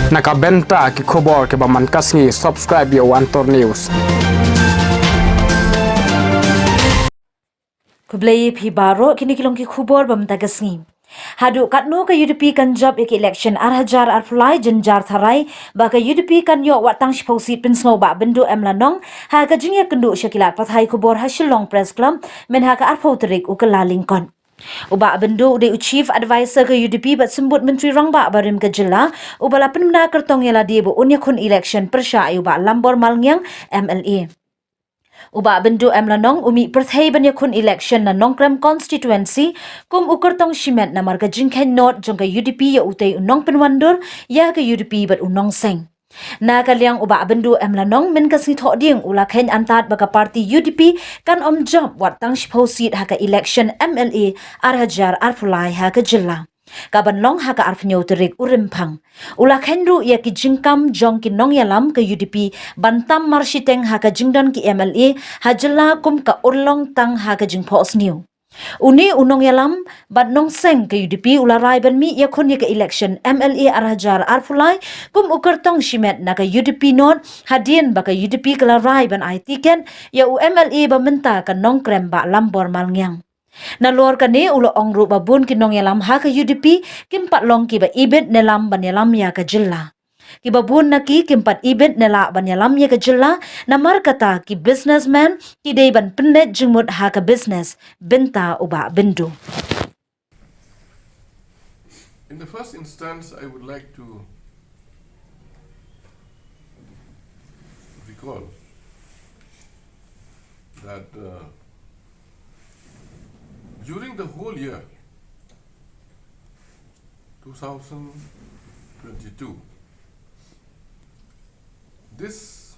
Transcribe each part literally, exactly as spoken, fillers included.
Na ka bynta ki khubor kiba man ka sngi, subscribe ïa u Antor News. Khublei phi baroh, kine ki long ki khubor ba mynta ka sngi. Haduh katno ka U D P kan jop ïa ka election ar hajar arphew lai? Jynjar tharai ba ka U D P kan ïoh wat tang shiphew seat, pynsngew u Bah Byndu M Lanong ha ka jingïakynduh sha ki lad pathai khubor ha Shillong Press Club mynha ka arphew tarik u Kyllalyngkot. U Bah Byndu u dei u Chief Advisor ka U D P bad Symbud Myntri Rangbah barim ka jylla, uba la pynbna kyrtong ïa lade ba un ïakhun election pyrshah ïa u Bah Lambor Malngiang, M L A. U Bah Byndu M Lanong u mih pyrthei ban ïakhun election na Nongkrem constituency kum u kyrtong shimet namar ka jingkheiñ North jong ka U D P ïa utei u nongpynwandur ïa ka U D P bad u nongseng. Na ka liang u Bah Byndu M Lanong mynka sngi Thohdieng u la kheiñ antad ba ka party U D P kan ym jop wat tang shiphew seat ha ka election M L A ar hajar arphew lai ha ka jylla, kaban long ha ka arphew hynñiew tarik u Rymphang. U la kheiñ ruh ïa ki jingkam jong ki nongïalam ka U D P ban tam marshiteng ha ka jingdon ki M L A ha jylla kum ka urlong tang ha ka jingphohsniew. Une u nongïalam bad nongseng ka U D P u la rai ban mih ïakhun ïa ka election M L A ar hajar arphew lai kum u kyrtong shimet na ka U D P North, hadien ba ka U D P ka la rai ban ai tiket ïa u M L A ba mynta ka Nongkrem, Bah Lambor Malngiang. Nalor kane u la ong ruh ba bun ki nongïalam ha ka U D P kim pat long kiba ibit ne lam ban ïalam ïa ka jylla. Kiba bun na ki kim pat ibit ne lah ban ïalam ïa ka jylla, namar kata ki businessman ki dei ban pynleit jingmut ha ka business, bynta u Bah Byndu. In the first instance, I would like to recall that, uh, during the whole year two thousand twenty-two, this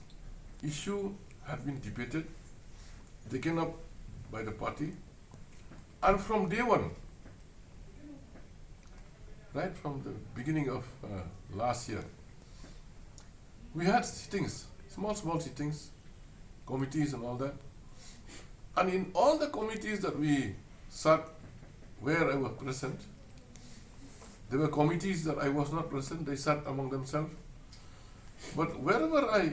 issue had been debated, taken up by the party, and from day one, right from the beginning of, uh, last year, we had sittings, small, small sittings, committees and all that. And in all the committees that we sat, where I was present, there were committees that I was not present, they sat among themselves. But wherever I,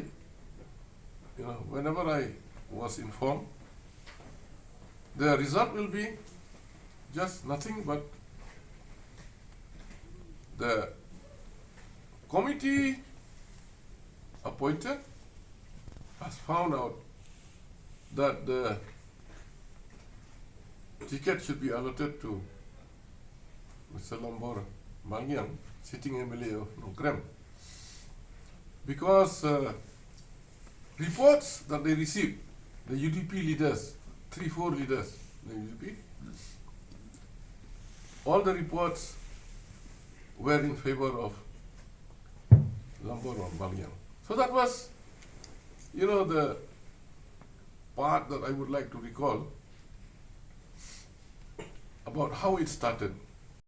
you know, whenever I was informed, the result will be just nothing but the committee appointed has found out that the ticket should be allotted to Mister Lambor Malngiang, sitting M L A of Nongkrem, because, uh, reports that they received, the U D P leaders, three, four leaders, the U D P, all the reports were in favor of Lambor Malngiang. So that was, you know, the part that I would like to recall about how it started.